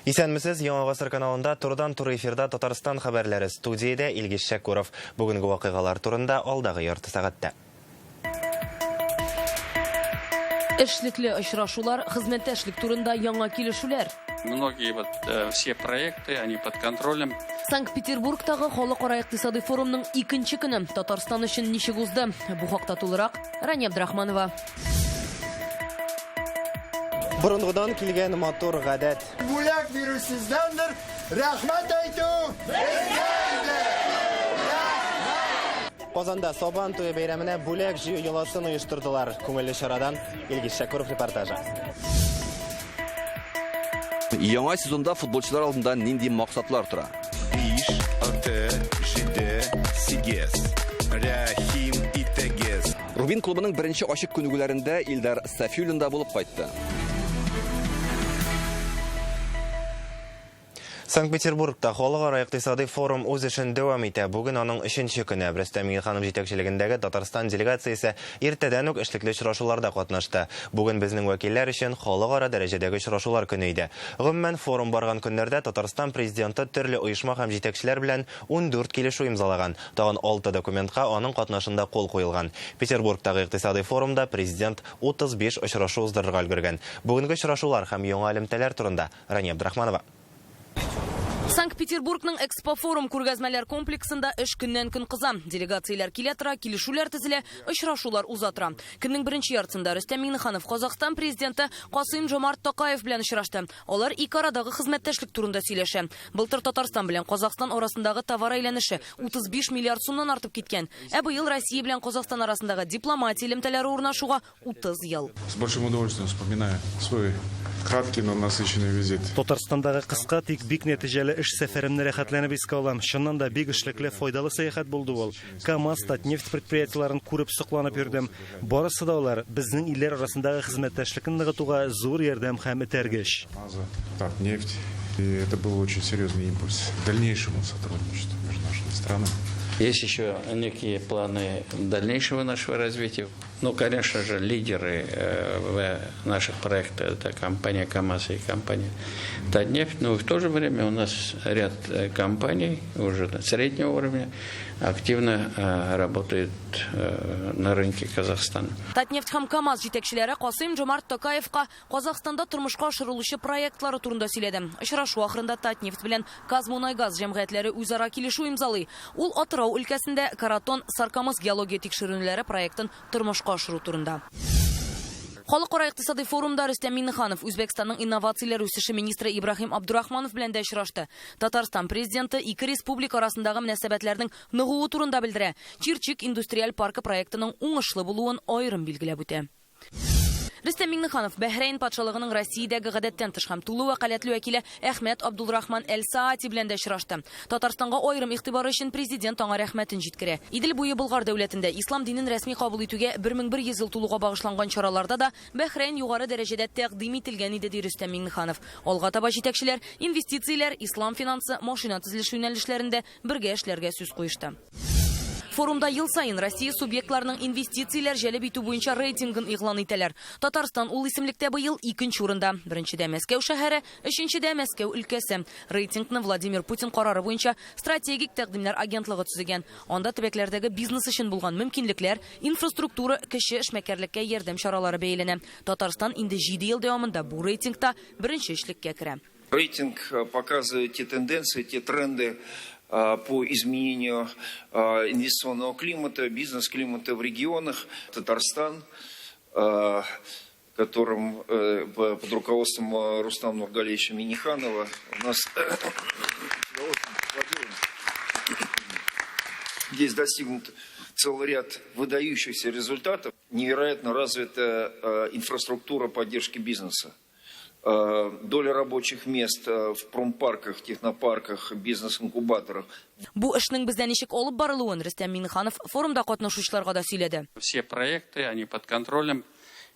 Исәнмесез, Яңа Гасыр каналында турыдан-туры эфирда Татарстан хәбәрләре, студиядә Илгиз Шәкүров. Бүгенге вакыйгалар турында алдагы ярты сәгатьтә. Эшлекле очрашулар, хезмәттәшлек турында яңа килешүләр. Многие вот все проекты, они под контролем. Санкт-Петербургтагы халыкара икътисадый форумның икенче көне Татарстан өчен ничек узды? Бу хакта тулырак Рания Абдрахманова. Борынгыдан килгән матур гадәт. Бүләк бирү сездәндер, рәхмәт әйтү бездәндер. Казанда Сабан туе бәйрәменә бүләк җыю йоласын оештырдылар. Күңелле чарадан Илгиз Шәкүров репортажы. Яңа сезонда футболчылар алдында нинди максатлар тора? 5, 6, 7, 8. Рәхим итегез. Рубин клубының беренче ачык күнегүләрендә Илдар Сафиуллин да булып кайтты. Санкт-Петербургта халыкара икътисадый форум үз эшен дәвам итә. Бүген аның өченче көне. Рөстәм Миңнеханов җитәкчелегендәге Татарстан делегациясе иртәдән үк эшлекле очрашуларда катнашты. Бүген безнең вәкилләр өчен халыкара дәрәҗәдәге очрашулар көне иде. Гомумән, форум барган көннәрдә Татарстан президенты төрле оешма һәм җитәкчеләр белән 14 килешү имзалаган. Тагын 6 документка аның катнашында кул куелган. Петербургтагы икътисадый форумда президент 35 очрашу уздырырга өлгергән. Бүгенге очрашулар һәм яңа элемтәләр турында Рания Абдрахманова. Санкт-Петербургның Экспофорум күргәзмәләр комплексында эш көннән-көн кыза. Делегацияләр килә тора, килешүләр төзелә, очрашулар уза тора. Көннең беренче яртысында Рөстәм Миңнеханов Казахстан президенты Касыйм-Жомарт Токаев белән очрашты. Алар ике арадагы хезмәттәшлек турында сөйләшә. Былтыр Татарстан белән Казахстан арасындагы товар әйләнеше 35 миллиард сумнан артып киткән. Ә быел Россия белән Казахстан арасындагы дипломатия элемтәләре урнашуга 30 ел. С большим удовольствием вспоминаю свой краткий, но насыщенный визит. Татарстандагы кыска тик бик нәтиҗәле эш сәфәремне рәхәтләнеп искә алам. Чыннан да бик эшлекле, файдалы сәяхәт булды ул. КАМАЗ, Татнефть предприятиеләрен күреп сокланып йөрдем. Барысы да алар безнең илләр арасындагы хезмәттәшлекне ныгытуга зур ярдәм һәм этәргеч. Татнефть. И это был очень серьезный импульс к дальнейшему сотрудничеству между нашими странами. Есть еще некие планы дальнейшего нашего развития. Ну, конечно же, лидеры в наших проектах это компания КАМАЗ и компания Татнефть. Но в то же время у нас ряд компаний уже среднего уровня активно работает на рынке Казахстана. Татнефть һәм КАМАЗ җитәкчеләре Касыйм-Жомарт Токаевка Казахстанда тормышка ашырылучы проектлары турында сөйләде. Очрашу ахырында Татнефть белән Казмунайгаз җәмгыятьләре үзара килешү имзалый. Ул Атырау өлкәсендә Каратон Саркамыс геология тикшеренүләре проектын тормышка ашыру турында. Халыкара икътисадый форумда Рөстәм Миңнеханов Үзбәкстанның инновацияләр үсеше министры Ибраһим Абдурахманов белән дә очрашты. Татарстан президенты ике республика арасындагы мөнәсәбәтләрнең ныгуы турында белдерә. Чирчик индустриаль паркы проектының уңышлы булуын аерым билгеләп үтә. Рөстәм Миңнеханов Бәһрәйн патшалыгының Россиядәге гадәттән тыш һәм тулы вәкаләтле вәкиле Әхмәт Абдулрахман Әл-Саати белән дә очрашты. Татарстанга аерым игътибары өчен президент аңа рәхмәтен җиткерә. Идел буе Болгар дәүләтендә ислам динен рәсми кабул итүгә 1100 ел тулуга багышланган чараларда да Бәһрәйн югары дәрәҗәдә тәкъдим ителгән иде, ди Рөстәм Миңнеханов. Алга таба җитәкчеләр инвестицияләр, ислам финансы, машина төзелеше юнәлешләрендә бергә эшләргә сүз куешты. Форумда ел саен Россия субъектларының инвестицияләр җәлеп итү буенча рейтингын игълан итәләр. Татарстан ул исемлектә быел икенче урында. Беренчедә Мәскәү шәһәре, өченчедә Мәскәү өлкәсе. Рейтингны Владимир Путин карары буенча Стратегик тәкъдимнәр агентлыгы төзегән. Анда төбәкләрдәге бизнес өчен булган мөмкинлекләр, инфраструктура, кече эшмәкәрлеккә ярдәм чаралары бәяләнә. Татарстан инде җиде ел дәвамында бу рейтингта беренче өчлеккә керә. Рейтинг показывает те тенденции, те тренды по изменению инвестиционного климата, бизнес-климата в регионах. Татарстан, которым под руководством Рустама Нургалиевича Минниханова у нас здесь достигнут целый ряд выдающихся результатов. Невероятно развита инфраструктура поддержки бизнеса. Доля рабочих мест в промпарках, технопарках, бизнес-инкубаторах. Бу эшнең бездә ничек алып барылуын Рөстәм Миңнеханов форумда катнашучыларга да сөйләде. Все проекты, они под контролем.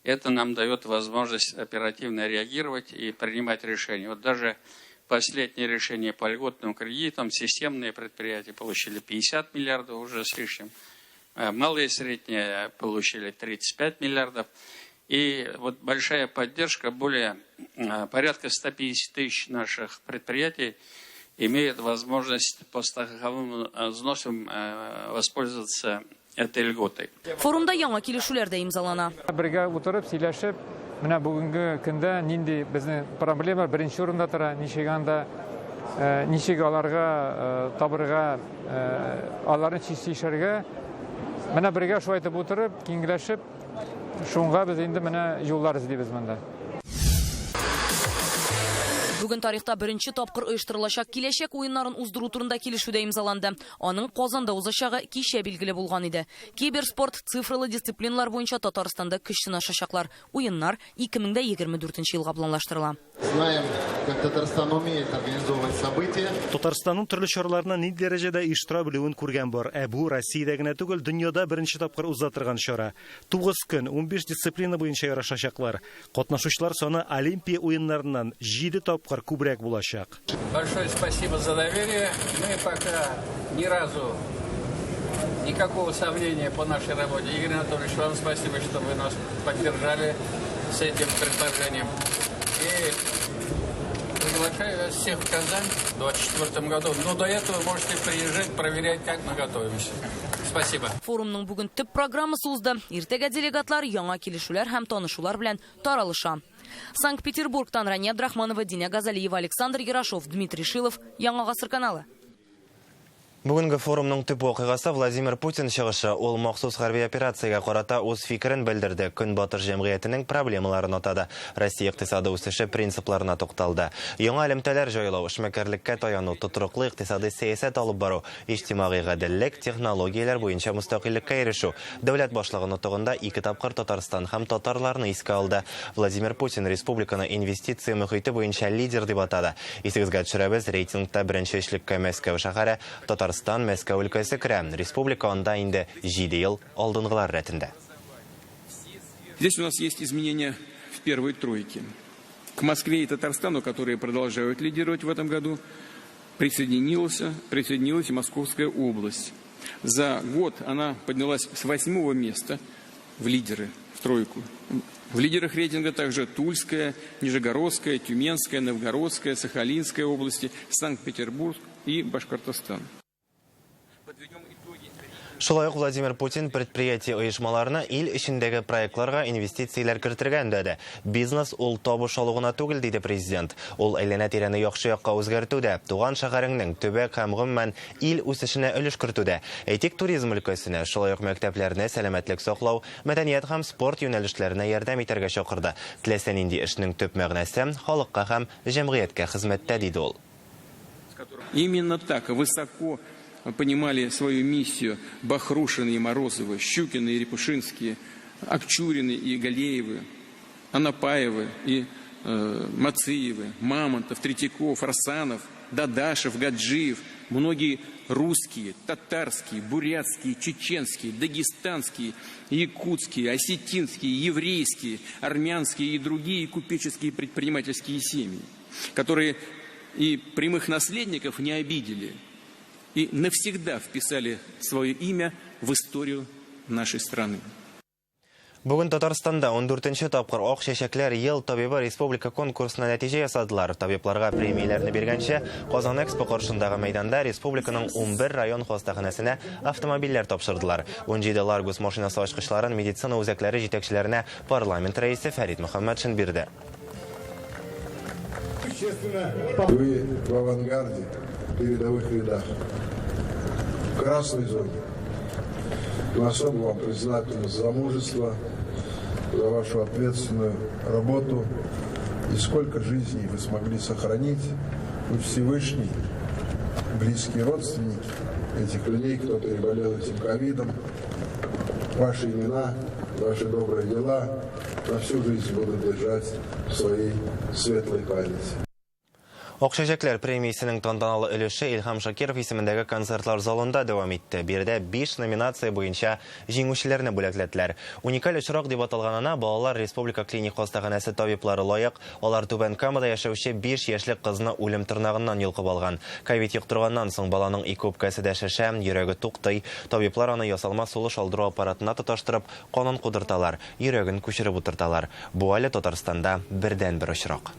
Это нам дает возможность оперативно реагировать и принимать решения. Вот даже последнее решение по льготным кредитам, системные предприятия получили 50 миллиардов уже с лишним, малые и средние получили 35 миллиардов. И вот большая поддержка, более порядка 150 тысяч наших предприятий имеют возможность по страховым взносам воспользоваться этой льготой. Форумда яңа килешүләр дә имзалана. Бергә утырып, сөйләшеп, менә бүгенге көндә нинди безнең проблема беренче урында тора, ничек анда, ничек аларга табырга, аларны чишәргә. Менә бергә шулай итеп утырып, киңләшеп, шуңа без инде менә юллар эзлибез монда. Бүген тарихта беренче тапкыр оештырылачак киләчәк уеннарын уздыру турында килешү дә имзаланды. Аның Казанда узачагы кичә билгеле булган иде. Киберспорт, цифрлы дисциплиналар буенча Татарстанда көч сынашачаклар. Уеннар 2024 елга планлаштырыла. Знаем, как Татарстан умеет организовывать события. Татарстанның төрле чараларына ни дәрәҗәдә оештыра белүен күргән бар. Ә бу Россиядә генә түгел, дөньяда беренче тапкыр уза торган чара. 9 көн 15 дисциплина буенча ярышачаклар. Катнашучылар саны Олимпия уеннарыннан 7 тапкыр күбрәк булачак. Большое спасибо за доверие. Мы пока ни разу никакого сомнения по нашей работе. Игорь Анатольевич, вам спасибо, что вы нас поддержали с этим предложением. И приглашаю вас всех в Казань в 2024 году. Но до этого можете приезжать, проверять, как мы готовимся. Спасибо. Форумның бүген төп программасы узды. Иртәгә делегатлар яңа килешүләр һәм танышулар белән таралыша. Санкт-Петербургтан Рания Абдрахманова, Динә Газалиева, Александр Ярошов, Дмитрий Шилов, Яңа Гасыр каналы. Бүгенге форумның төп вакыйгасы Владимир Путин чыгышы. Ул махсус хәрби операциягә карата үз фикерен белдерде. Көнбатыш җәмгыятенең проблемаларын атады. Россия икътисады үсеше принципларына тукталды. Яңа элемтәләр җайлау, эшмәкәрлеккә таяну, тотрыклы икътисади сәясәт алып бару, иҗтимагый гаделлек, технологияләр буенча мөстәкыйльлеккә ирешү. Дәүләт башлыгы нотыгында ике тапкыр Татарстан һәм татарларны искә алды. Владимир Путин республиканы инвестиция мөхите буенча лидер дип атады. Исегезгә төшерәбез, рейтингта беренче өчлеккә Мәскәү шәһәре, Татарстан, Мәскәү өлкәсе керә. Республика анда инде 7 ел алдынгылар рәтендә. Здесь у нас есть изменения в первой тройке. К Москве и Татарстану, которые продолжают лидировать в этом году, присоединилась и Московская область. За год она поднялась с 8-го места в лидеры, в тройку. В лидерах рейтинга также Тульская, Нижегородская, Тюменская, Новгородская, Сахалинская области, Санкт-Петербург и Башкортостан. Шулай ук Владимир Путин предприятие оешмаларына ил эчендәге проектларга инвестицияләр кертергә өндәде. Бизнес ул табыш алу гына түгел, диде президент. Ул әйләнә-тирәне яхшы якка үзгәртүдә, туган шәһәреңнең, төбәк һәм гомумән ил үсешенә өлеш кертүдә. Әйтик, туризм өлкәсенә, шулай ук мәктәпләрне сәламәтлек саклау, мәдәният һәм спорт юнәлешләренә ярдәм итәргә чакырды. Теләсә нинди эшнең төп мәгънәсе халыкка һәм җәмгыятькә хезмәттә, диде ул. Именно так высоко понимали свою миссию Бахрушины и Морозовы, Щукины и Репушинские, Акчурины и Галеевы, Анапаевы и Мациевы, Мамонтов, Третьяков, Арсанов, Дадашев, Гаджиев, многие русские, татарские, бурятские, чеченские, дагестанские, якутские, осетинские, еврейские, армянские и другие купеческие предпринимательские семьи, которые и прямых наследников не обидели, и навсегда вписали свое имя в историю нашей страны. Бүген Татарстанда 14-нче тапкыр Ак чәчәкләр ел табибы республика конкурсына нәтиҗә ясадылар. Табибларга премияләрне биргәнче Казан Экспо каршындагы мәйданда республиканың 11 район хастаханәсенә автомобильләр тапшырдылар. 17 Ларгус машинасы ачкычларын медицина үзәкләре җитәкчеләренә парламент рәисе Фәрит Мөхәммәтшин бирде. Вы в авангарде, в передовых рядах, в красной зоне. Мы особо вам признательны за мужество, за вашу ответственную работу и сколько жизней вы смогли сохранить. Вы Всевышний, близкие родственники этих людей, кто переболел этим ковидом. Ваши имена, ваши добрые дела на всю жизнь будут держать в своей светлой памяти. Акчәчәкләр премиясенең тантаналы өлеше Илһам Шакиров исемендәге концертлар залында дәвам итте. Биредә 5 номинация буенча җиңүчеләрне бүләкләделәр. Уникаль очрак дип аталганына Балалар республика клиник хастаханәсе табиблары лаек. Алар Түбән Камада яшәүче 5 яшьлек кызны үлем тырнагыннан йолкып алган. Ковид йоктырганнан соң баланың ике үпкәсе дә шешә, йөрәге туктый. Табиблар аны ясалма сулыш алдыру аппаратына тоташтырып, канын кудырталар, йөрәген күчереп утырталар. Бу әле Татарстанда бердәнбер очрак.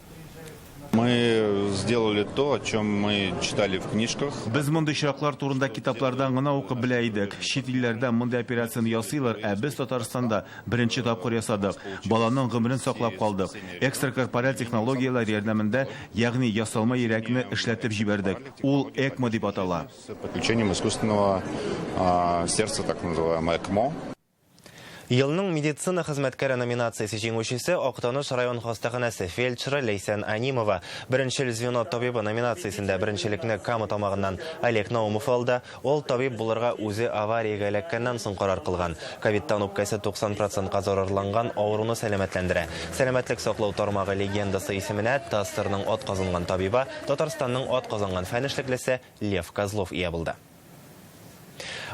Мы сделали то, о чем мы читали в книжках. Без мондый очраклар турында китаплардан гына укып белә идек. Чит илләрдә мондый операцияне ясыйлар, ә без Татарстанда беренче тапкыр ясадык. Баланың гомерен саклап калдык. Экстракорпораль технологияләр ярдәмендә, ягъни ясалма йөрәкне эшләтеп җибәрдек. Ул ЭКМО дип атала. С подключением искусственного сердца, так называемое ЭКМО. Елның медицина хезмәткәре номинациясе җиңүчесе Актаныш район хастаханәсе фельдшеры Ләйсән Анимова. Беренчел звено табибы номинациясендә беренчелекне Кама тамагыннан Олег Наумов алды. Ул табиб булырга үзе авариягә эләккәннән соң карар кылган. Ковидтан үпкәсе 90%ка зарарланган авыруны сәламәтләндерә. Сәламәтлек саклау тармагы легендасы исеменә ТАССРның атказанган табибы, Татарстанның атказанган фән эшлеклесе Лев Козлов ия булды.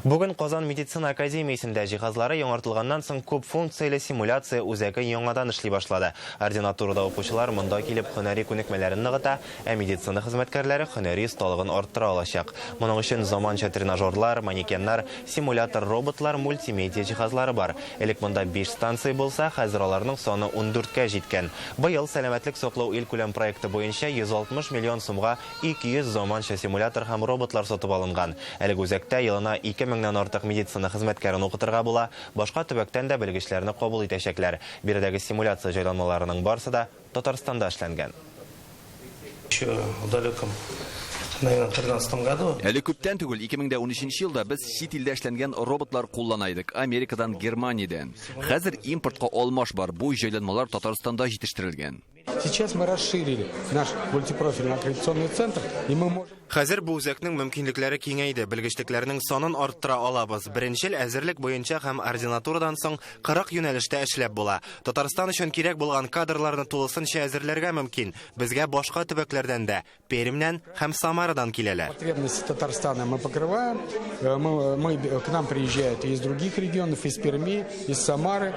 Бүген Казан медицина академиясендә җиһазлары яңартылганнан соң күп функцияле симуляция үзәге яңадан эшли башлады. Ординатурада укучылар монда килеп һөнәри күнекмәләрен ныгыта, ә медицина хезмәткәрләре һөнәри осталыгын арттыра алачак. Моның өчен заманча тренажерлар, манекеннар, симулятор роботлар, мультимедиа җиһазлары бар. Элек монда 5 станция булса, хәзер аларның саны 14кә җиткән. Быел сәламәтлек саклау илкүләм проекты буенча 160 миллион сумга 200 заманча симулятор һәм роботлар сатып алынган. Әлеге үзәктә елына 2000-нән артык медицина хезмәткәрен укытырга була. Башка төбәктән дә белгечләрне кабул итәчәкләр. Биредәге симуляция җайланмаларының барысы да Татарстанда эшләнгән. Еще в далеком, наверное, тринадцатом году. Әле күптән түгел, 2013 елда без чит илдә эшләнгән роботлар куллана идек. Америкадан, Германиядән. Хәзер импортка алмаш бар. Бу җайланмалар Татарстанда җитештерелгән. Сейчас мы расширили наш мультипрофильный аккредитационный центр, и мы можем... Хәзер бу үзәкнең мөмкинлекләре киңәйде. Белгечлекләрнең санын арттыра алабыз. Беренчел әзерлек буенча һәм ординатурадан соң 40 юнәлештә эшләп була. Татарстан өчен кирәк булган кадрларны тулысынча әзерләргә мөмкин. Безгә башка төбәкләрдән дә, Пермьнән һәм Самарадан киләләр. Потребности Татарстана мы покрываем. К нам приезжают и из других регионов, из Перми, из Самары.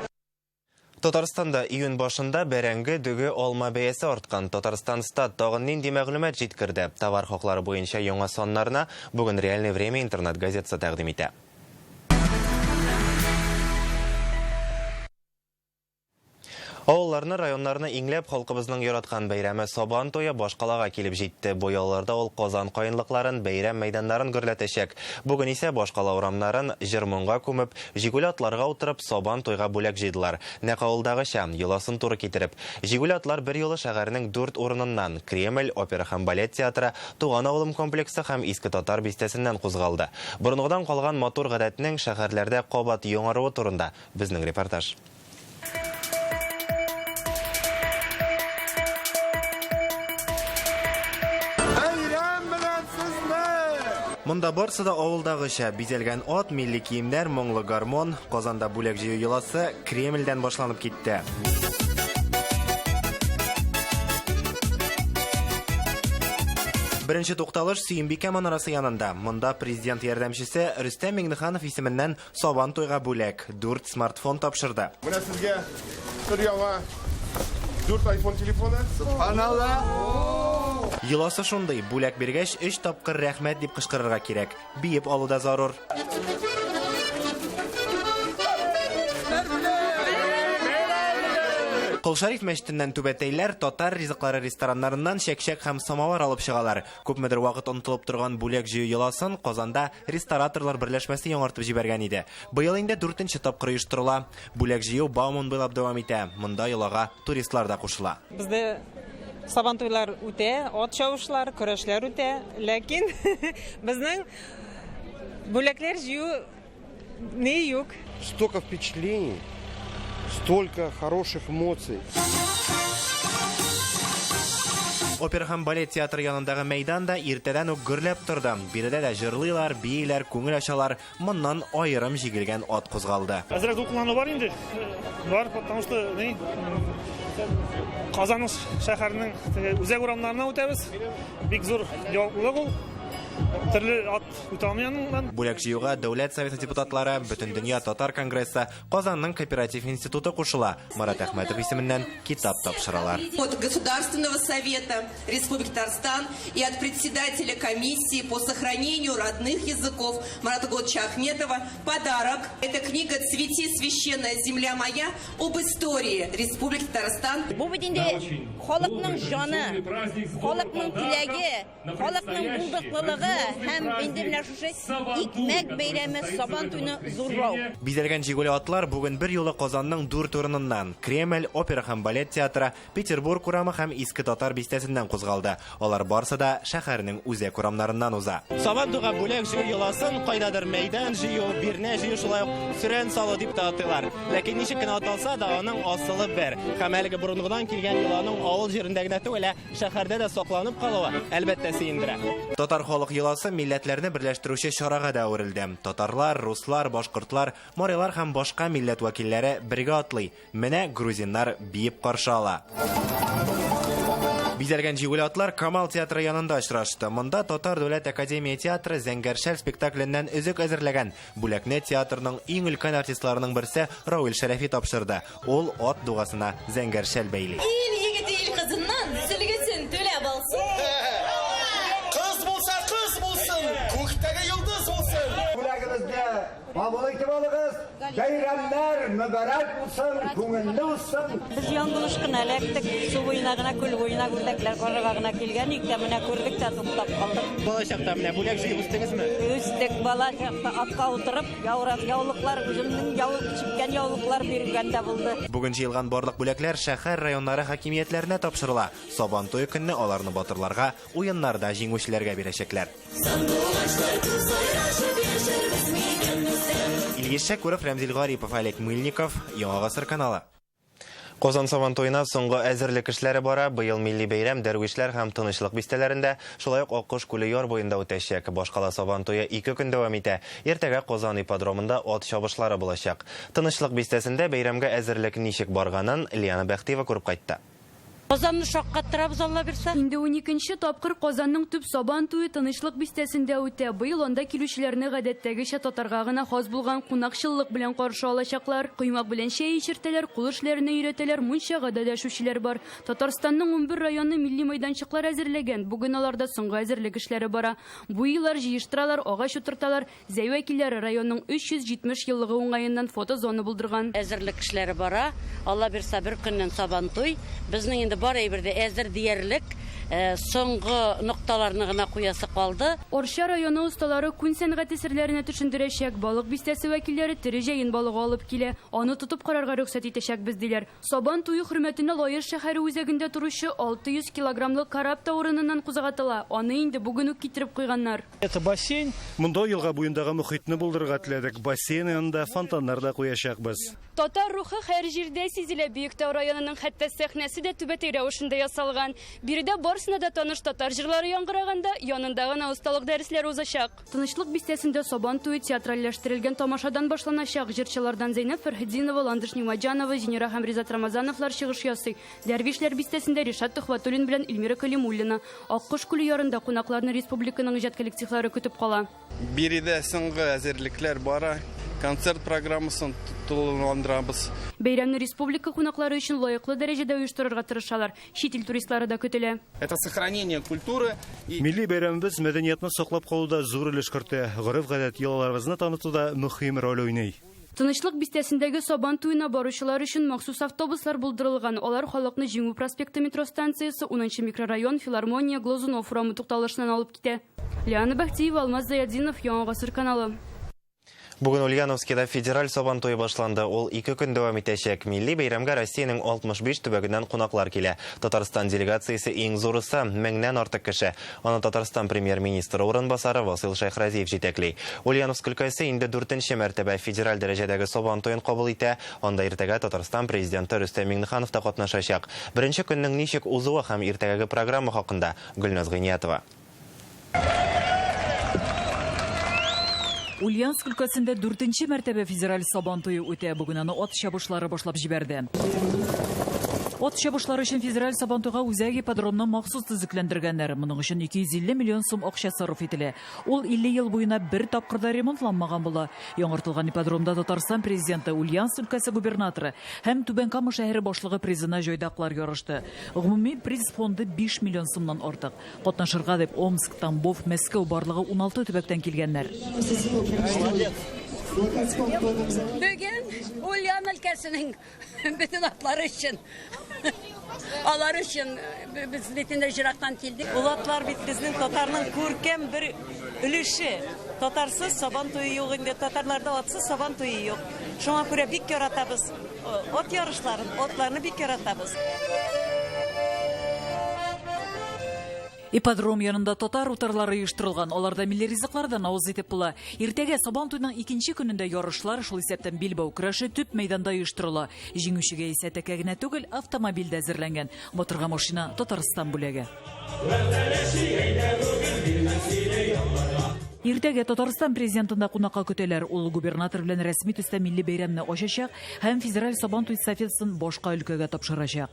Татарстанда июнь башында бәрәңге, дөге, алма бәясе арткан. Татарстан стат тагын нинди мәгълүмат җиткерде? Товар хаклары буенча яңа саннарны бүген Реальное время интернет газетасы тәкъдим итә. Авылларны, районнарны иңләп халкыбызның яраткан бәйрәме Сабан туе башкалага килеп җитте. Бу ялларда ул Казан каенлыкларын, бәйрәм мәйданнарын гөрләтәчәк. Бүген исә башкала урамнарын җыр-моңга күмеп, җигүле атларга утырып Сабан туйга бүләк җыйдылар. Нәкъ авылдагыча, йоласын туры китереп. Җигүле атлар бер юлы шәһәрнең 4 урыныннан Кремль, опера һәм балет театры, Туган авылым комплексы һәм Иске Татар бистәсеннән кузгалды. Борынгыдан калган матур гадәтнең шәһәрләрдә кабат яңаруы турында безнең репортаж. Монда барсы да авылдагыча, бизәлгән ат, милли киемнәр, моңлы гармон. Казанда бүләк җыю йоласы Кремльдән башланып китте. Беренче тукталыш Сөембикә манарасы янында. Монда президент ярдәмчесе Рөстәм Миңнеханов исеменнән Сабан туйга бүләк, 4 смартфон тапшырды. Менә сезгә бер яңа 4 iPhone телефоны. Субханалла! Йоласы шундый, бүләк биргәч, 3 тапкыр рәхмәт дип кычкырырга кирәк. Биеп алу да зарур. Кол Шәриф мәчетеннән түбәтәйләр, татар ризыклары рестораннарыннан чәкчәк һәм самовар алып чыгалар. Күпмедер вакыт онытылып торган бүләк җыю йоласын Казанда рестораторлар берләшмәсе яңартып җибәргән иде. Быел инде 4нче тапкыр оештырыла. Бүләк җыю Бауман буйлап дәвам итә. Монда йолага туристлар да кушыла. Бездә Сабан туйлар үтә, ат чабышлар, көрәшләр үтә, ләкин безнең бүләкләр җыю не юк. Столько впечатлений, столько хороших эмоций. Опера һәм балет театры янындагы мәйдан да иртәдән үк гөрләп торды. Биредә дә җырлыйлар, бииләр, күңел ачалар. Моннан аерым җигелгән ат кузгалды. Әзрәк дулкынлану бар инде. Бар, потому что, ни, Казан шәһәренең үзәк урамнарына үтәбез. Бик зур җаваплылык ул. Төрле ат үтә алмый аннан. Бүләк җыюга Дәүләт Советы депутатлары, Бөтендөнья татар конгрессы, Казанның кооператив институты кушыла. Марат Әхмәтов исеменнән китап тапшыралар. От Государственного совета Республики Татарстан и от председателя комиссии по сохранению родных языков Марата Годча Ахметова подарок. Это книга «Цвети, священная земля моя» об истории Республики Татарстан. Бу бит инде халыкның җаны, халыкның теләге, халыкның булдыклылыгы һәм инде менә шушы икмәк бәйрәме Сабан туйны зурлау. Бизәлгән җигүле атлар бүген бер юлы Казанның дүрт урыныннан Кремль, опера һәм балет театры, Петербург урамы һәм Иске Татар бистәсеннән кузгалды. Алар барсы да шәһәрнең үзәк урамнарыннан уза. Сабан туйга бүләк җыю йоласын кайдадыр мәйдан җыю, бирнә җыю, шулай ук сөрән салу дип тә атыйлар. Ләкин ничек кенә аталса да, аның асылы бер. Һәм әлеге борынгыдан килгән йоланың авыл җирендә генә түгел, ә шәһәрдә дә сакланып калуы, әлбәттә, сөендерә. Татар халык йоласы милләтләрне берләштерүче чарага да әверелде. Татарлар, руслар, башкортлар, марилар һәм башка милләт вәкилләре бергә атлый. Менә грузиннар биеп каршы ала. Бизәлгән җигүле атлар Камал театры янында очрашты. Монда Татар дәүләт академия театры Зәңгәр шәл спектакленнән өзек әзерләгән. Бүләкне театрның иң өлкән артистларының берсе Равил Шәрәфи тапшырды. Ул ат дугасына зәңгәр шәл бәйли. Ил егете ил кызыннан сөлгесен түләп алсын. Кыз булса кыз булсын, күктәге йолдыз булсын. Бүләгебезне кабул итеп алыгыз. Бәйрәмнәр мөбарәк булсын, күңелле узсын. Без яңгылыш кына эләктек, су буена гына, күл буена үрдәкләр карарга гына килгән идек тә, менә күрдек тә туктап калдык. Бала чакта менә бүләк җыеп үстегезме? Үстек, бала чакта атка утырып, яурак, яулыклар, үземнең яулык чиккән яулыклар биргән дә булды. Бүген җыелган барлык бүләкләр шәһәр районнары хакимиятләренә тапшырыла. Сабан туе көнне аларны батырларга, уеннарда җиңүчеләргә бирәчәкләр. Илгиз Шәкүров, Рәмзил Гарипов, Олег Мыльников, Яңа Гасыр каналы. Казан Сабан туена соңгы әзерлек эшләре бара. Быел милли бәйрәм Дәрвишләр һәм Тынычлык бистәләрендә, шулай ук Аккош күле яр буенда үтәчәк. Башкала Сабан туе 2 көн дәвам итә. Иртәгә Казан ипподромында ат чабышлары булачак. Тынычлык бистәсендә бәйрәмгә әзерлек ничек барганын Лиана Бәхтиева күреп кайтты. Казанны шаккаттырабыз, Алла бирсә. Инде 12нче тапкыр Казанның төп Сабан туе Тынычлык бистәсендә үтә. Быел анда килүчеләрне гадәттәгечә татарга гына хас булган кунакчыллык белән каршы алачаклар. Коймак белән чәй эчертәләр, кул эшләренә өйрәтәләр, мунчага да дәшүчеләр бар. Татарстанның 11 районы милли майданчыклар әзерләгән. Бүген аларда соңгы әзерлек эшләре бара. Буйлар җыештыралар, агач утырталар. Зәй вәкилләре районның 370 еллыгы уңаеннан фотозона булдырган. Әзерлек эшләре бара. Алла бирсә, бер көннән Сабан туй. Безнең инде бар әйбер дә әзер диярлек. Соңгы нокталарны гына куясы калды. Арча районы осталары күн сәнгате серләренә төшендерәчәк. Балык бистәсе вәкилләре тере җәен балыгы алып килә. Аны тотып карарга рөхсәт итәчәкбез диләр. Сабан туе хөрмәтенә Лаеш шәһәре үзәгендә торучы 600 килограммлык кораб та урыныннан кузгатыла. Аны инде бүген үк китереп куйганнар. Это бассейн. Монда елга буендагы мохитне булдырырга теләдек. Бассейн янында фонтаннар да куячакбыз. Татар рухы һәр җирдә сизелә. Биектау районының хәтта сәхнәсе дә түбәтәй рәвешендә ясалган. Биредә барысына да таныш татар җырлары яңгыраганда, янында гына осталык дәресләре узачак. Тынычлык бистәсендә Сабан туе театральләштерелгән тамашадан башланачак. Җырчылардан Зәйнәб Фәрхетдинова, Ландыш Нигъмәтҗанова, Зинира һәм Ризат Рамазановлар чыгыш ясый. Дәрвишләр бистәсендә Ришат Төхвәтуллин белән Эльмира Калимуллина. Аккош күле ярында кунакларны республиканың иҗат коллективлары көтеп кала. Биредә соңгы әзерлекләр бара. Концерт программасын тулыландырабыз. Бәйрәмне республика кунаклары өчен лаеклы дәрәҗәдә оештырырга тырышалар. Чит ил туристлары да көтелә. Это сохранение культуры. Милли бәйрәмебез мәдәниятне саклап калуда зур өлеш кертә. Гореф-гадәт йолаларыбызны танытуда мөһим роль уйный. Тынычлык бистәсендәге Сабан туена баручылар өчен махсус автобуслар булдырылган. Алар халыкны Җиңү проспекты метро станциясе, 10 микрорайон, Филармония, Глазунов урамы тукталышыннан алып китә. Лиана Бахтиева, Алмаз Заядинов, Яңа Гасыр каналы. Бүген Ульяновскида федераль Сабан туе башланды. Ул 2 көн дәвам итәчәк. Милли бәйрәмгә Россиянең 65 төбәгеннән кунаклар килә. Татарстан делегациясе иң зурысы, 1000-нән артык кеше. Аны Татарстан премьер-министры урынбасары Васил Шәйхразиев җитәкли. Ульяновск өлкәсе инде 4нче мәртәбә федераль дәрәҗәдәге Сабан туен кабул итә. Анда иртәгә Татарстан президенты Рөстәм Миңнеханов та катнашачак. Беренче көннең ничек узуы һәм иртәгәге программа хакында Гөлназ Гыйниятова. Ульяновск өлкәсендә 4нче мәртәбә федераль Сабан туе үтә. Бүген аны ат чабышлары башлап җибәрде. Ат чабышлары өчен федераль Сабантуйга үзәк ипподромны махсус төзекләндергәннәр. Моның өчен 250 миллион сум акча сарыф ителә. Ул 50 ел буена бер тапкыр да ремонтланмаган була. Яңартылган ипподромда Татарстан Президенты, Ульяновск өлкәсе губернаторы һәм Түбән Кама шәһәре башлыгы призына җайдаклар ярышты. Гомуми приз фонды 5 миллион сумнан артык. Катнашырга дип Омск, Тамбов, Мәскәү барлыгы 16 төбәктән килгәннәр. Бүген Ульян өлкәсенең бөтен атлары өчен, алар өчен без бит инде җырактан килдек. Ул атлар бит безнең татарның күркәм бер өлеше. Татарсыз Сабан туе юк инде, татарларда атсыз Сабан туе юк. Шуңа күрә бик яратабыз ат ярышларын, атларны бик яратабыз. Ипподром янында татар утарлары оештырылган. Аларда милли ризыклардан авыз итеп була. Иртәгә Сабан туйның икенче көнендә ярышлар, шул исәптән билбау көрәше төп мәйданда оештырыла. Җиңүчегә исә тәкә генә түгел, автомобиль дә әзерләнгән. Батырга машина Татарстан бүләге. Иртәгә Татарстан президентын да кунакка көтәләр. Ул губернатор белән рәсми төстә милли бәйрәмне ачачак һәм федераль Сабан туй эстафетасын башка өлкәгә тапшырачак.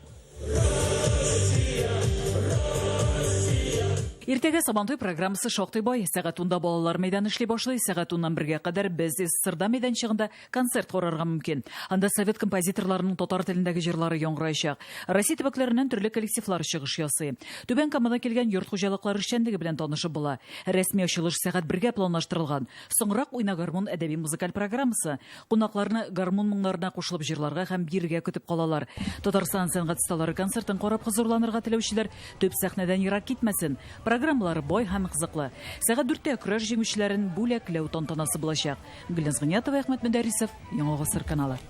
Иртәгә Сабантуй программасы шактый бай. Сәгать 10-да балалар мәйданы эшли башлый. Сәгать 10-нан 1-гә кадәр без СССРда мәйданчыгында концерт карарга мөмкин. Анда совет композиторларының татар телендәге җырлары яңгыраячак. Россия төбәкләреннән төрле коллективлар чыгыш ясый. Түбән Камадан килгән йорт хуҗалыклары эшчәнлеге белән танышып була. Рәсми ачылыш сәгать 1-гә планлаштырылган. Соңрак Уйна гармун әдәби музыкаль программасы. Кунакларны гармун моңнарына кушылып җырларга һәм биергә көтеп калалар. Татарстан сәнгать осталары концертын карап хозурланырга теләүчеләр төп сәхнәдән ерак китмәсен. Программалары бай һәм кызыклы. Сәгать 4-тә көрәш җиңүчеләрен бүләкләү тантанасы булачак. Гөлназ Гыниятова, Әхмәт Мөдәррисов, Яңа Гасыр каналы.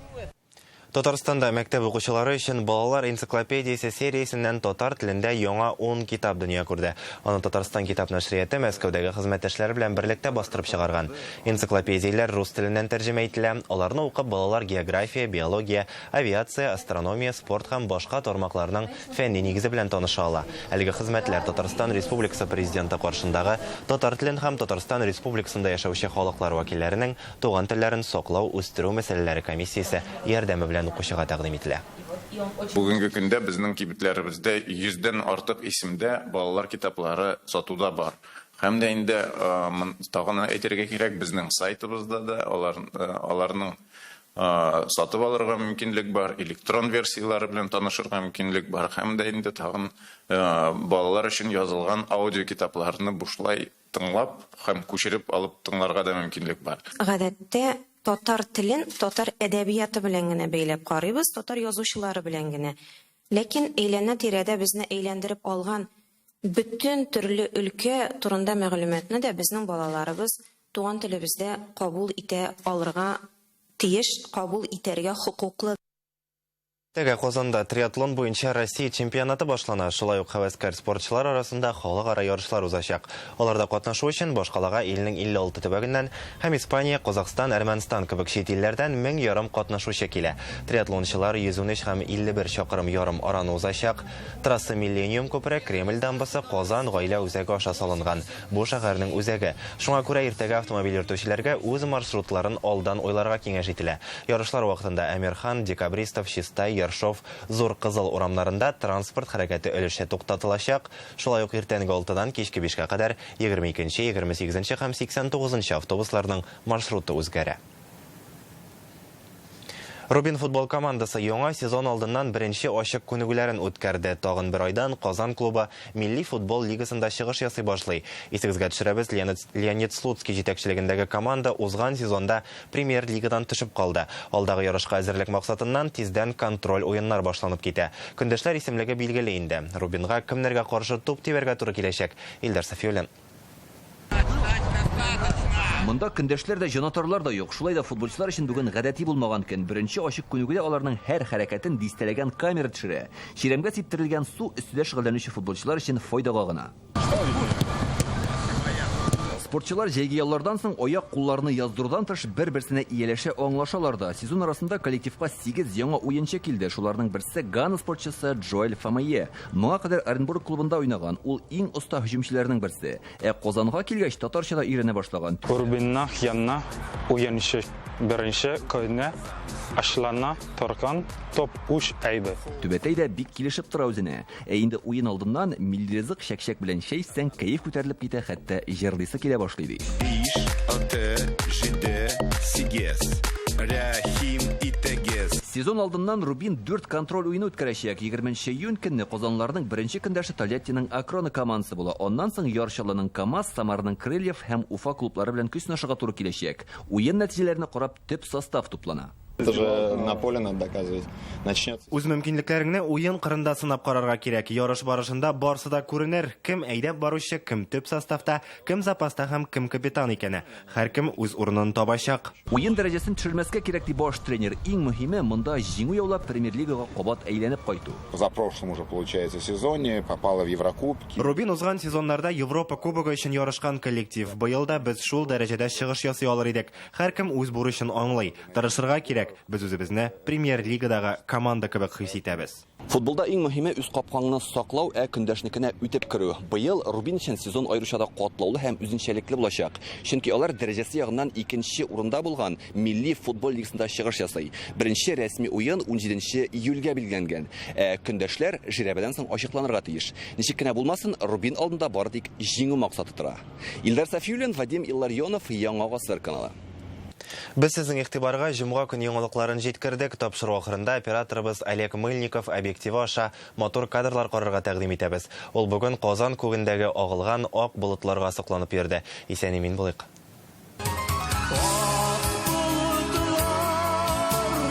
Татарстанда мәктәп укучылары өчен балалар энциклопедиясе сериясеннән татар телендә яңа 10 китап дөнья күрде. Аны Татарстан китап нәшрияты Мәскәүдәге хезмәттәшләре белән берлектә бастырып чыгарган. Энциклопедияләр рус теленнән тәрҗемә ителә. Аларны укып балалар география, биология, авиация, астрономия, спорт һәм башка тармакларның фәнни нигезе белән таныша ала. Әлеге хезмәтләр Татарстан Республикасы Президенты каршындагы татар телен һәм Татарстан Республикасында яшәүче халыклар вәкилләренең туган телләрен саклау, үстерү мәсьәләләре комиссиясе ярдәме белән укучыга тәкъдим ителә. Бүгенге көндә безнең кибетләребездә 100дән артык исемдә балалар китаплары сатуда бар. Һәм дә инде тагын әйтергә кирәк, безнең сайтыбызда да аларның сатып алырга мөмкинлек бар, электрон версияләре белән танышырга мөмкинлек бар. Һәм дә инде тагын балалар өчен язылган аудио китапларны бушлай тыңлап һәм күчереп алып тыңларга да мөмкинлек бар. Гадәттә татар телен татар әдәбияты белән генә бәйләп карыйбыз, татар язучылары белән генә. Ләкин әйләнә-тирәдә безне әйләндереп алган бөтен төрле өлкә турында мәгълүматны да безнең балаларыбыз туган телебездә кабул итә алырга тиеш, кабул итәргә хокуклы. Иртәгә Казанда триатлон буенча Россия чемпионаты башлана. Шулай ук һәвәскәр спортчылар арасында халыкара ярышлар узачак. Аларда катнашу өчен башкалага илнең 56 төбәгеннән һәм Испания, Казахстан, Әрмәнстан кебек чит илләрдән 1500 катнашучы килә. Триатлончылар 113 һәм 51 чакрым ярым араны узачак. Трасса Миллениум күпере, Кремль дамбасы, Казан гаилә үзәге аша салынган. Бу шәһәрнең үзәге. Шуңа күрә иртәгә автомобиль йөртүчеләргә үз маршрутларын алдан уйларга киңәш ителә. Ярышлар вакытында Әмирхан, Декабристов, Чистай, Ершов, Зур Кызыл урамнарында транспорт хәрәкәте өлешчә туктатылачак. Шулай ук иртәнге 6-дан кичке 5-кә кадәр 22-нче, 28-нче һәм 89-нчы автобусларның маршруты үзгәрә. Рубин футбол командасы яңа сезон алдыннан беренче ачык күнегүләрен үткәрде. Тагын бер айдан Казан клубы Милли футбол лигасында чыгыш ясый башлый. Исегезгә төшерәбез, Леонид Слуцкий җитәкчелегендәге команда узган сезонда премьер-лигадан төшеп калды. Алдагы ярышка әзерлек максатыннан тиздән контроль уеннар башланып китә. Көндәшләр исемлеге билгеле инде. Рубинга кемнәргә каршы туп тибәргә туры киләчәк? Илдар Сафиуллин. Монда көндәшләр дә, җанатарлар да юк. Шулай да футболчылар өчен бүген гадәти булмаган көн. Беренче ачык күнегүдә аларның һәр хәрәкәтен дистәләгән камера төшерә. Чирәмгә сиптерелгән су өстендә шөгыльләнүче футболчылар өчен файдага гына. Спортчылар җәйге яллардан соң аяк-кулларны яздырудан тыш бер-берсенә ияләшә, аңлашалар да. Сезон арасында коллективка 8 яңа уенчы килде. Шуларның берсе Гана спортчысы Джоэль Фамае. Моңа кадәр Оренбург клубында уйнаган. Ул иң оста һөҗүмчеләрнең берсе. Ә Казанга килгәч татарча да өйрәнә башлаган. Рубиннах янына уенчы беренче көнне Ашлана торган топ өч әйбер. Түбәтәй дә бик килешеп тора үзенә. Ә инде уен алдыннан милли ризык чәкчәк белән чәй эчсәң, кәеф күтәрелеп китә, хәтта җырлыйсы килә башлый, ди. Биш, алты, җиде, сигез. Рәхим итегез. Сезон алдыннан Рубин дүрт контроль уены үткәрәчәк. Егерменче июнь көнне казанлыларның беренче көндәше Тольяттиның Акрона командасы була. Аннан соң Яр Чаллының КАМАЗ, Самараның Крыльев һәм Уфа клублары белән көч сынашырга туры киләчәк. Уен нәтиҗәләренә карап төп состав туплана. Это же на поле надо доказывать. Начнется. Үз мөмкинлекләреңне уен кырында сынап карарга кирәк. Ярыш барышында барсы да күренер, кем әйдәп баручы, кем төп составта, кем запаста һәм кем капитан икәне. Һәркем үз урынын табачак. Уен дәрәҗәсен төшермәскә кирәк, ди баш тренер. Иң мөһиме, монда җиңү яулап, Премьер-лигага кабат әйләнеп кайту. Позапрошлом уже, получается, сезоне попала в Еврокубки. Рубин узган сезоннарда Европа Кубогы өчен ярышкан коллектив. Быел да без шул дәрәҗәдә чыгыш ясый алыр идек. Һәркем үз бурычын аңлый. Тырышырга кирәк, без үзебезне Премьер-лигадагы команда кебек хис итәбез. Футболда иң мөһиме үз капкаңны саклау, ә көндәшнекенә үтеп керү. Быел Рубин өчен сезон аеруча да катлаулы һәм үзенчәлекле булачак. Чөнки алар дәрәҗәсе ягыннан икенче урында булган Милли футбол лигасында чыгыш ясый. Беренче рәсми уен унҗиденче июльгә билгеләнгән. Ә көндәшләр жирәбәдән соң ачыкланырга тиеш. Ничек кенә булмасын, Рубин алдында бары тик җиңү максаты тора. Илдар Сафиуллин, Вадим Илларионов, Яңа гасыр каналы. Без сезнең игътибарга җомга көне яңалыкларын җиткердек. Тапшыру ахырында операторыбыз Олег Мыльников объективы аша матур кадрлар карарга тәкъдим итәбез. Ул бүген Казан күгендәге агылган ак болытларга сокланып йөрде. Исән-имин булыйк. Ак болытлар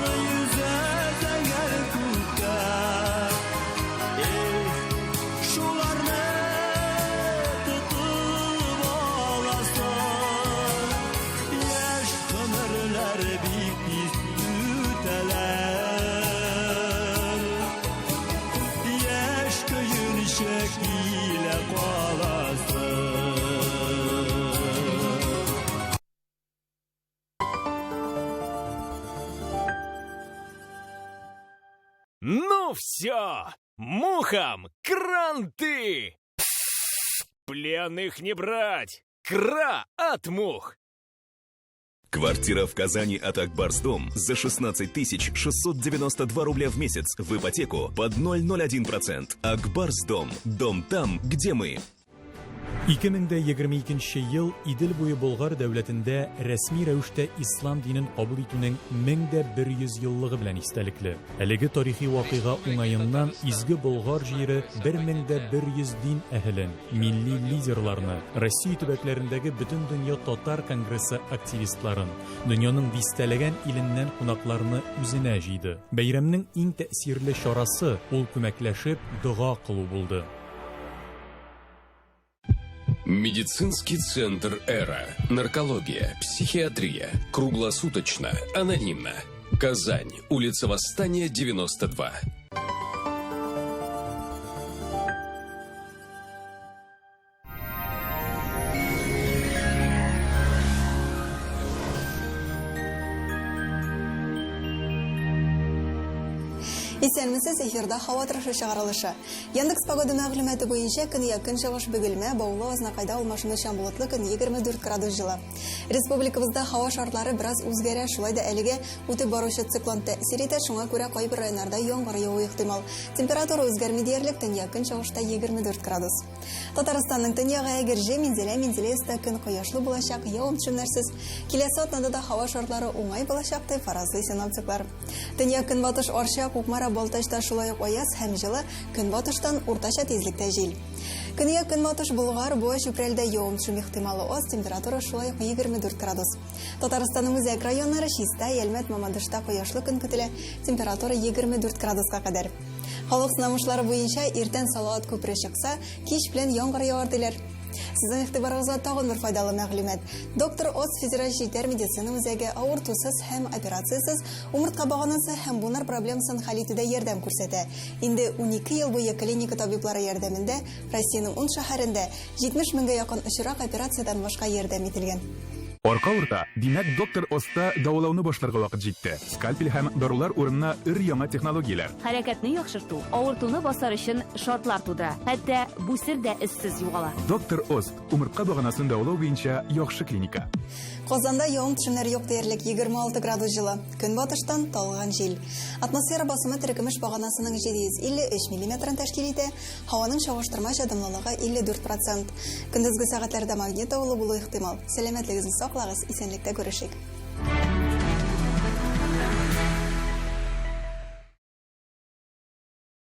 йөзә зәңгәр күктә. Эх, шуларны тотып аласың. Яшь гомерләр бик тиз үтәләр. Яшь көенчә килә каласың. Ну все! Мухам кранты! Пленных не брать! Кра от мух! Квартира в Казани от Акбарс Дом за 16 692 рубля в месяц в ипотеку под 0,01%. Акбарс Дом. Дом там, где мы. 2022 ел Идел буе Болгар дәүләтендә рәсми рәвештә ислам динен кабул итүнең 1100 еллыгы белән истәлекле. Әлеге тарихи вакыйга уңаеннан Изге Болгар җире 1100 дин әһелен, милли лидерларны, Россия төбәкләрендәге Бөтендөнья татар конгрессы активистларын, дөньяның дистәләгән иленнән кунакларны үзенә җыйды. Бәйрәмнең иң тәэсирле чарасы ул күмәкләшеп дога кылу булды. Медицинский центр «Эра». Наркология, психиатрия. Круглосуточно, анонимно. Казань, улица Восстания, 92. Исәнмесез, эфирда һава торышы чыгарылышы. Яндекс Погода мәгълүматы буенча көньяк көнчыгыш Бөгелмә, Баулы, Азнакайда алмашынучан болытлы көн 24 градус җылы. Республикабызда һава шартлары бераз үзгәрә, шулай да әлегә үтеп баручы циклон тәэсир итә, шуңа күрә кайбер районнарда яңгыр явуы ихтимал. Температура үзгәрми диярлек, төньяк көнчыгышта 24 градус. Татарстанның төньягы Әгерҗе, Минзәлә, Менделеевскта көн кояшлы булачак, явым-төшемнәрсез. Киләсе атнада да һава шартлары уңай булачак, дип фаразлый синоптиклар. Төньяк-көнбатыш Арча, Кукмара, Балтачта шулай ук аяз һәм җылы, көнбатыштан уртача тизлектә җил. Көньяк-көнбатыш Болгар, Буа, Чүпрәлдә явым-төшем ихтималы аз, температура шулай ук 24 градус. Татарстанның үзәк районнары Чистай, Әлмәт, Мамадышта кояшлы көн көтелә, температура 24 градуска кадәр. Халык сынамышлары буенча иртән Салават күпере чыкса, кич белән яңгыр явар диләр. Сезнең игътибарыгызга тагын бер файдалы мәгълүмат. Доктор Оз федераль җитәр медицина үзәге авыртусыз һәм операциясез умыртка баганасы һәм буыннар проблемасын хәл итүдә ярдәм күрсәтә. Инде унике ел буе клиника табиблары ярдәмендә Россиянең ун шәһәрендә 70 меңгә якын очрак операциядән башка ярдәм ителгән. Арка авырта, димәк, доктор Оста дәвалауны башларга вакыт җитте. Скальпель һәм дарулар урынына өр-яңа технологияләр. Хәрәкәтне яхшырту, авыртуны басар өчен шартлар тудыра. Хәтта бүсер дә эзсез югала. Доктор Ост, умыртка баганасын дәвалау буенча яхшы клиника. Казанда явым-төшемнәр юк диярлек, 26 градус җылы. Көнбатыштан талган җил. Атмосфера басымы терекөмеш баганасының 753 миллиметрын тәшкил итә, Һаваның чагыштырмача дымлылыгы 54 процент. Көндезге сәгатьләрдә магнит давылы булу ихтимал. Сәламәтлегезне саклагыз, исәнлектә күрешик.